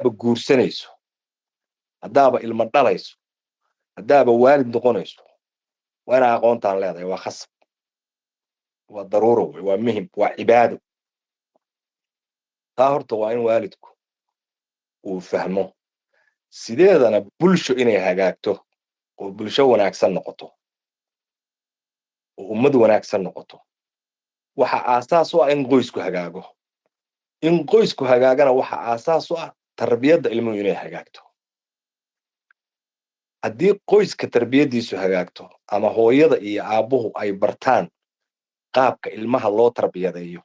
Guursanayso, haddaaba ilmo dhalayso, haddaaba waalid noqonayso, waa inaa aqoontaan leedahay. Waa khasab, waa daruuro wey, waa muhim, waa cibaado. Taa horta waa in waalidku uu fahmo. Sideedana bulsho inay hagaagto oo bulsho wanaagsan noqoto oo ummad wanaagsan noqoto, waxa aasaas u ah in qoysku hagaago. In qoysku hagaagana waxa aasaas u ah tarbiyadda ilmuhu inay hagaagto. Haddii qoyska tarbiyaddiisu hagaagto ama hooyada iyo aabbuhu ay bartaan qaabka ilmaha loo tarbiyadeeyo,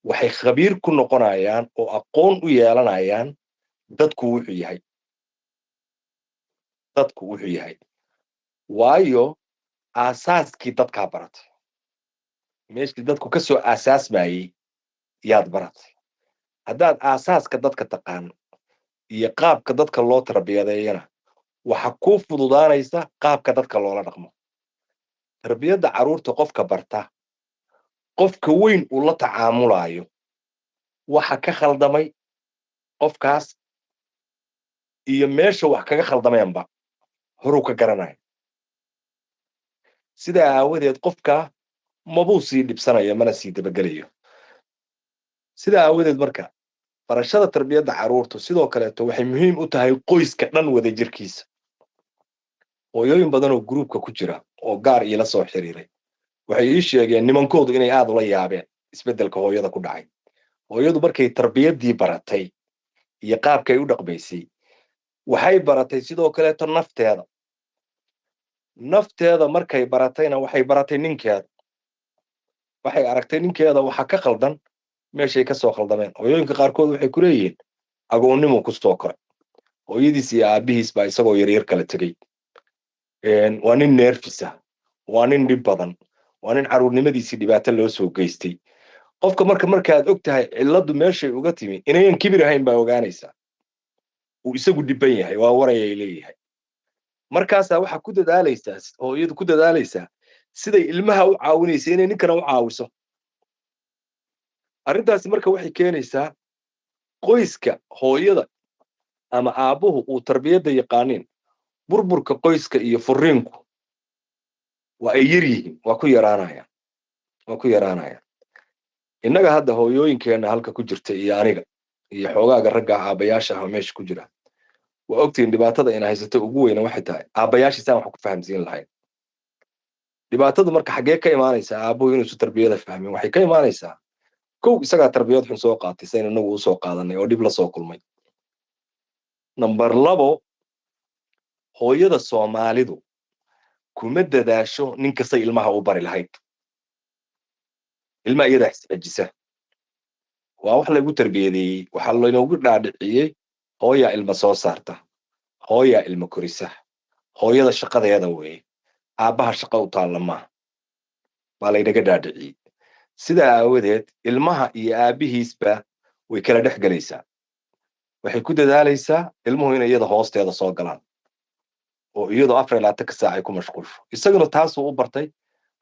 waxay khabiir ku noqonayaan oo aqoon u yeelanayaan dadku wuxuu yahay, waayo aasaaskii dadkaa baratay, meeshii dadku ka soo aasaasmayey yaad baratay. Haddaad aasaaska dadka taqaano iyo qaabka dadka loo tarbiyadeeyana, waxa kuu fududaanaysa qaabka dadka loola dhaqmo. Tarbiyadda carruurta qofka barta, qofka weyn uu la tacaamulayo, waxa ka khaldamay qofkaas iyo meesha wax kaga khaldameenba horuu ka garanaya. Sidaa aawadeed qofka mabuu sii dhibsanayo, mana sii dabagelayo. Sidaa aawadeed marka barashada tarbiyadda carruurtu sidoo kaleeto waxay muhiim u tahay qoyska dhan wada jirkiisa. Hooyooyin badan oo groupka ku jira oo gaar iila soo xiriiray waxay ii sheegeen nimankoodu inay aad ula yaabeen isbeddelka hooyada ku dhacay. Hooyadu markay tarbiyaddii baratay iyo qaabkay u dhaqmaysay, waxay baratay sidoo kaleeto nafteeda. Nafteeda markay baratayna, waxay baratay ninkeeda. Waxay aragtay ninkeeda waxa ka khaldan, meeshay ka soo khaldameen. Hooyooyinka qaarkood waxay ku leeyihiin agoonnimuu ku soo koray, hooyadiis iyo aabihiis baa isagoo yaryar kala tegey, waa nin nervous ah, waa nin dhib badan, waa nin caruurnimadiisii dhibaato loo soo geystay. Qofka marka markaad og tahay cilladdu meeshay uga timi inayan kibir ahayn baa ogaanaysaa, uu isagu dhiban yahay, waa warayay leeyahay. Markaasaa waxaa ku dadaalaysaa, hooyadu ku dadaalaysaa siday ilmaha u caawinaysa inay ninkana u caawiso. Arrintaasi marka waxay keenaysaa qoyska hooyada ama aabbuhu uu tarbiyadda yaqaaniin, burburka qoyska iyo furiinku waa ay yar yihiin, waa ku yaraanayaan, waa ku yaraanayaan. Innaga hadda hooyooyinkeenna halka ku jirta iyo aniga iyo xoogaaga ragga aabbayaasha ah oo meesha ku jira, waa ogtihiin dhibaatada ina haysato ugu weyna waxay tahay aabbayaashii saan wax ku fahamsiin lahayn. Dhibaatadu marka xaggee ka imaanaysaa? Aabbuhu inuusu tarbiyada fahmin waxay ka imaanaysaa: kow, isagaa tarbiyad xun soo qaatay, sayn inagu usoo qaadanay oo dhib la soo kulmay. Number labo, hooyada Soomaalidu kuma dadaasho nin kastay ilmaha u bari lahayd. Ilmaha iyadaa isxejisa. Waa wax lagu tarbiyadeeyey, waxaa laynoogu dhaadhiciyey hooyaa ilma soo saarta, hooyaa ilma korisa, hooyada shaqadeeda weeye, aabbaha shaqa u taalla maaha baa laynaga dhaadhiciyey. Sidaa aawadeed ilmaha iyo aabbihiisba way kala dhex gelaysaa. Waxay ku dadaalaysaa ilmuhu inay iyada hoosteeda soo galaan oo iyadoo 24-ka saac ay ku mashquulsho. Isaguna taasuu u bartay.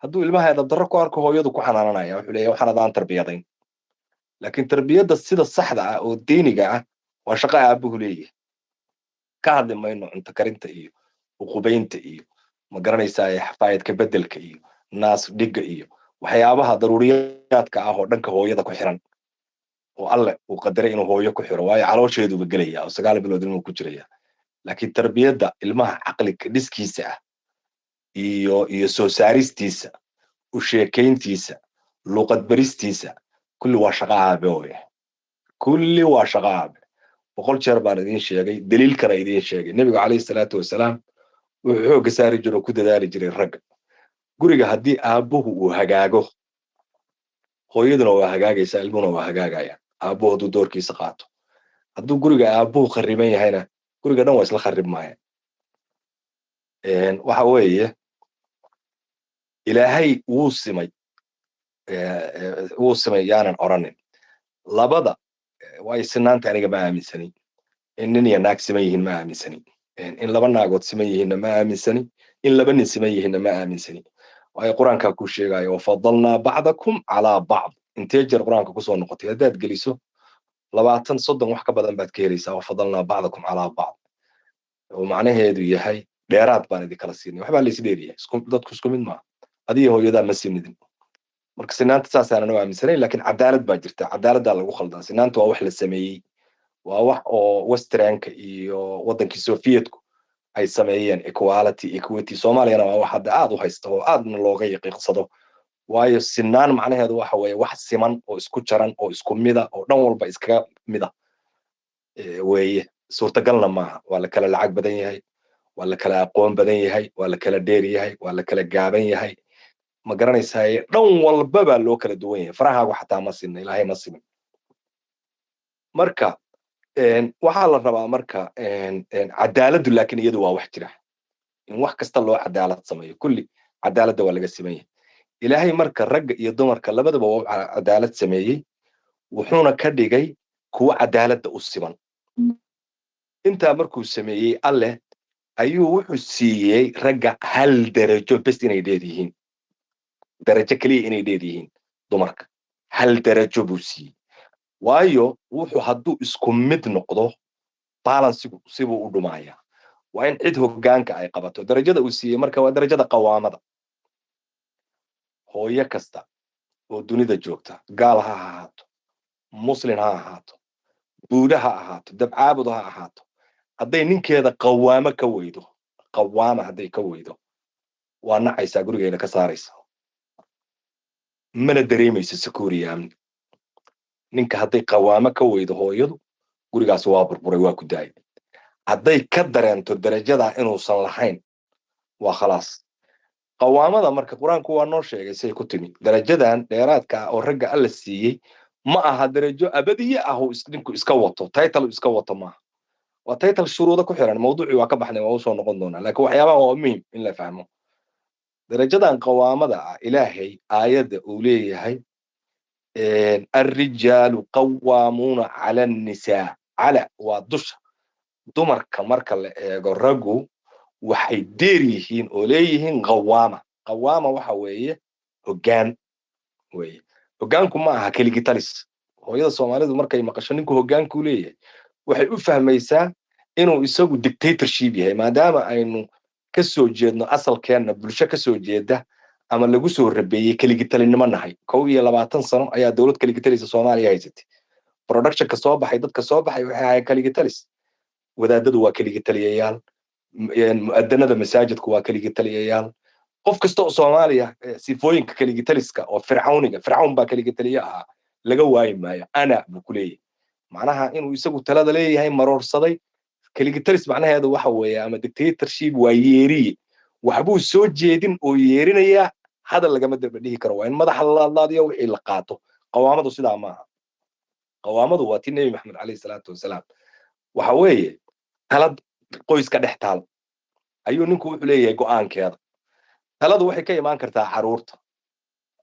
Hadduu ilmaha edabdarro ku arko, hooyadu ku xanaananaya, wuxuu leeyahay waxaan adaan tarbiyadayn. Laakiin tarbiyadda sida saxda ah oo diiniga ah waa shaqo aabbuhu leeyahay. Ka hadli mayno cunto karinta iyo uqubaynta iyo, ma garanaysaa, xafaayadka beddelka iyo naas dhigga iyo waxyaabaha daruuriyaadka ah oo dhanka hooyada ku xiran oo Alle uu qadaray inuu hooyo ku xiro, waayo caloosheeduba gelaya oo 9 bilood ilmuhu ku jiraya. Laakiin tarbiyadda ilmaha caqliga dhiskiisa ah iyo soo saaristiisa, u sheekayntiisa, luqad baristiisa, kulli waa shaqo aabe weye, kulli waa shaqo aabe. 100 jeer baan idiin sheegay, daliilkana idiin sheegay. Nebigu calayhi salaatu wasalaam wuxuu xoogga saari jiro oo ku dadaali jiray ragga guriga. Haddii aabbuhu uu hagaago, hooyaduna waa hagaagaysaa, ilmuhuna waa hagaagayaan, aabbuhu hadduu doorkiisa qaato. Hadduu guriga aabbuhu khariban yahayna, guriga dhan waa isla kharib maaya. Waxa weeye, Ilaahay wuu simay, wuu simay yaanan oranin labada, waayo sinaanta aniga ma aaminsani. In nin iyo naag siman yihiin ma aaminsani, in laba naagood siman yihiinna ma aaminsani, in laba nin siman yihiinna ma aaminsani, waayo Qur-aankaa kuu sheegayo: "Wafadalnaa bacdakum calaa bacd." Intee jeer Qur-aanka kusoo noqotay? Haddaad geliso 20, 30, wax ka badan baad ka helaysaa. وفضلنا بعضكم على بعض, oo macnaheedu yahay dheeraad baan idinkala siinay, waxbaa la isdheeriyahay. Dadku isku mid maaha, adiga hooyadaa ma sinidin. Marka sinaanta saasaanan u aaminsanayn, laakiin cadaalad baa jirta, cadaaladdaa lagu khaldaa. Sinaanta waa wax la sameeyey, waa wax oo westernka iyo waddankii Sovietku ay sameeyeen, equality, equity. Soomaaliyana waa wax hadda aad u haysta oo aadna looga yaqiiqsado, waayo sinaan macnaheedu waxa weeye wax siman oo isku jaran oo isku mida oo dhan walba iskaga mida weeye. Suurtagalna maaha. Waa la kala lacag badan yahay, waa la kala aqoon badan yahay, waa la kala dheer yahay, waa la kala gaaban yahay, ma garanaysaa? Dhan walba baa loo kala duwan yahay. Farahaagu xataa ma sinna, Ilaahay ma simin. Marka waxaa la rabaa marka cadaaladdu, laakiin iyadu waa wax jira in wax kasta loo cadaalad sameeyo. Kulli cadaaladda waa laga siman yahay. Ilaahay marka ragga iyo dumarka labadaba waa u cadaalad sameeyey, wuxuuna ka dhigay kuwo cadaaladda u siman. Intaa markuu sameeyey Alleh ayuu wuxuu siiyey ragga hal derajo bes inay dheer yihiin, derajo keliya inay dheer yihiin dumarka. Hal derajo buu siiyey, waayo wuxuu hadduu isku mid noqdo balanceigu sibuu u dhumayaa. Waa in cid hoggaanka ay qabato. Darajada uu siiyey marka waa darajada qawaamada. Hooyo kasta oo dunida joogta, gaal ha ahaato, muslin ha ahaato, buudha ha ahaato, dabcaabud ha ahaato, hadday ninkeeda qawaamo ka weydo, qawaama hadday ka weydo, waa nacaysaa, gurigeeda ka saaraysa, mana dareemayso security, amni. Ninka hadday qawaamo ka weydo hooyadu, gurigaas waa burburay, waa ku daayay. Hadday ka dareento darajadaa inuusan lahayn, waa khalaas. Qawaamada marka Qur-aanku waa noo sheegay say ku timi. Darajadan dheeraadka ah oo ragga Alla siiyey ma aha darajo abadiye ah oo ninku iska wato, title iska wato maaha. Waa title shuruudo ku xiran. Mawduucii waa ka baxnay, waa usoo noqon doonaa, laakiin waxyaabaha waa muhim in la fahmo. Darajadan qawaamada ah, Ilaahay aayadda uu leeyahay الرجال قوامون على النساء, على waa dusha. Dumarka marka la eego, raggu waxay dheer yihiin oo leeyihiin qawaama. Qawaama waxa weeye hoggaan weeye. Hoggaanku ma aha keligitalis. Hooyada Soomaalidu markay maqasho ninku hoggaankuu leeyahay, waxay u fahmaysaa inuu isagu dictatorship yahay, maadaama aynu ka soo jeedno asalkeenna bulsho ka soo jeeda ama lagu soo rabeeyey keligitalinimo nahay. 21 sano ayaa dowlad keligitalis Soomaaliya haysatay. Productionka soo baxay, dadka soo baxay waxay ahaayeen keligitalis. Wadaadadu waa keligitaliyayaal, mu'adanada masaajidku waa keligitaliyayaal. Qof kasta oo Soomaaliya sifooyinka keligitaliska oo fircawniga, Fircawn baa keligitaliye ahaa, laga waayi maayo. Ana buu ku leeyahay, macnaha inuu isagu talada leeyahay, maroorsaday. Keligitalis macnaheedu waxa weeye ama dictatorship waa yeeriye, waxbuu soo jeedin oo yeerinayaa, hadal lagama daba dhihi karo, waa in madaxa la laadlaadiyo, wixii la qaato. Qawaamadu sidaa maaha. Qawaamadu waa tii Nebi Maxamed calayhi salaatu wasalaam. Waxa weeye talad qoyska dhex taal ayuu ninku wuxuu leeyahay go'aankeeda. Taladu waxay ka imaan kartaa caruurta.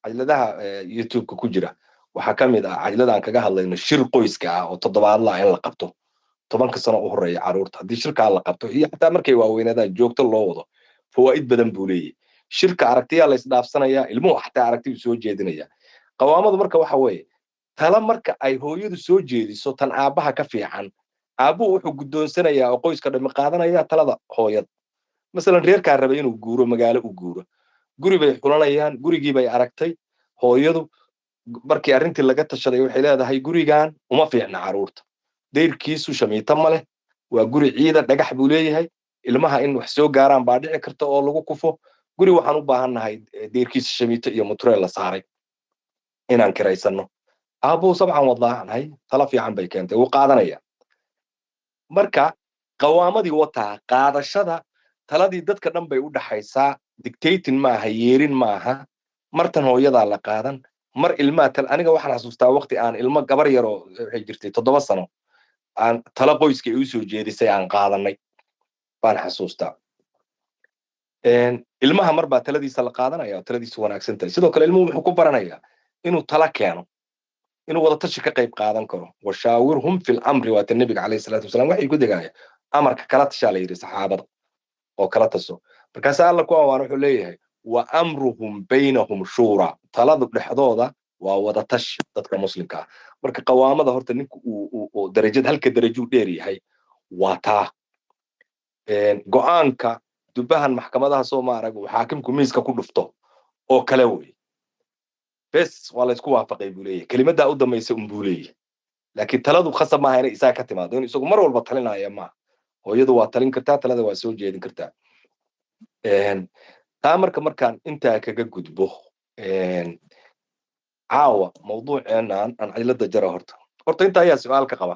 Cajladaha YouTube-ka ku jira waxaa ka mid ah cajlada aan kaga hadlayno shir qoyska ah oo toddobaadla ah in la qabto 10-ka sano u horeeya caruurta. Haddii shirkaa la qabto iyo xataa markay waaweynaadaan joogto loo wado, fawaa'id badan buu leeyahay shirka. Aragtiyaa la isdhaafsanayaa, ilmuhu xataa aragtiyuu soo jeedinaya. Qawaamadu marka waxa weeye tala marka ay hooyadu soo jeediso tan aabbaha ka fiican, aabbuhu wuxuu guddoonsanayaa oo qoyska dhami qaadanaya talada hooyada. Masalan, reerkaa rabay inuu guuro, magaalo u guuro, guri bay xulanayaan. Gurigii bay aragtay hooyadu. Markii arrintii laga tashaday, waxay leedahay gurigan uma fiicna caruurta, dayrkiisu shamiito ma leh, waa guri ciida, dhagax buu leeyahay, ilmaha in wax soo gaaraan baa dhici karta oo lagu kufo. Guri waxaan u baahannahay dayrkiisa shamiito iyo mutureel la saaray inaan kiraysano. Aabuhu sabcan wadlaanahay, tala fiican bay keentay, wuu qaadanaya. Marka qawaamadii wataa qaadashada taladii dadka dhan bay u dhaxaysaa. Dictating maaha, yeerin maaha. Martan hooyadaa la qaadan, mar ilmaha tal. Aniga waxaan xasuustaa waqti aan ilmo gabar yaroo waxay jirtay 7 sano aan tala qoyska ay usoo jeedisay aan qaadanay baan xasuustaa. Ilmaha mar baa taladiisa la qaadanaya oo taladiisu wanaagsan tahay. Sidoo kale ilmuhu wuxuu ku baranayaa inuu tala keeno, inuu wada tashi ka qayb qaadan karo. وشاورهم في الأمر, waata Nebiga calayhi salaatu wasalaam waxay ku degaaya amarka kala tashaa la yidhi saxaabada oo kala taso. Markaasaa Alla ku awaan wuxuu leeyahay وأمرهم بينهم شورى, taladu dhexdooda Waa wadatash dadka Muslimka ah. Marka qawaamada horta ninku uu darajad, halka darajuu dheer yahay waa taa. Go'aanka dubahan maxkamadaha soo ma arag uu xaakimku miiska ku dhufto oo kale wey. Bes, waa laysku waafaqay buu leeyahay, kelimaddaa u dambaysa un buu leeyahay. Laakiin taladu khasab maaha inay isaga ka timaado, inuu isagu mar walba talinaya maaha. Hooyadu waa talin kartaa, talada waa soo jeedin kartaa. Taa marka markaan intaa kaga gudbo, caawa mawduuceenan aan cilada jara. Horta intaa ayaa su-aal ka qaba.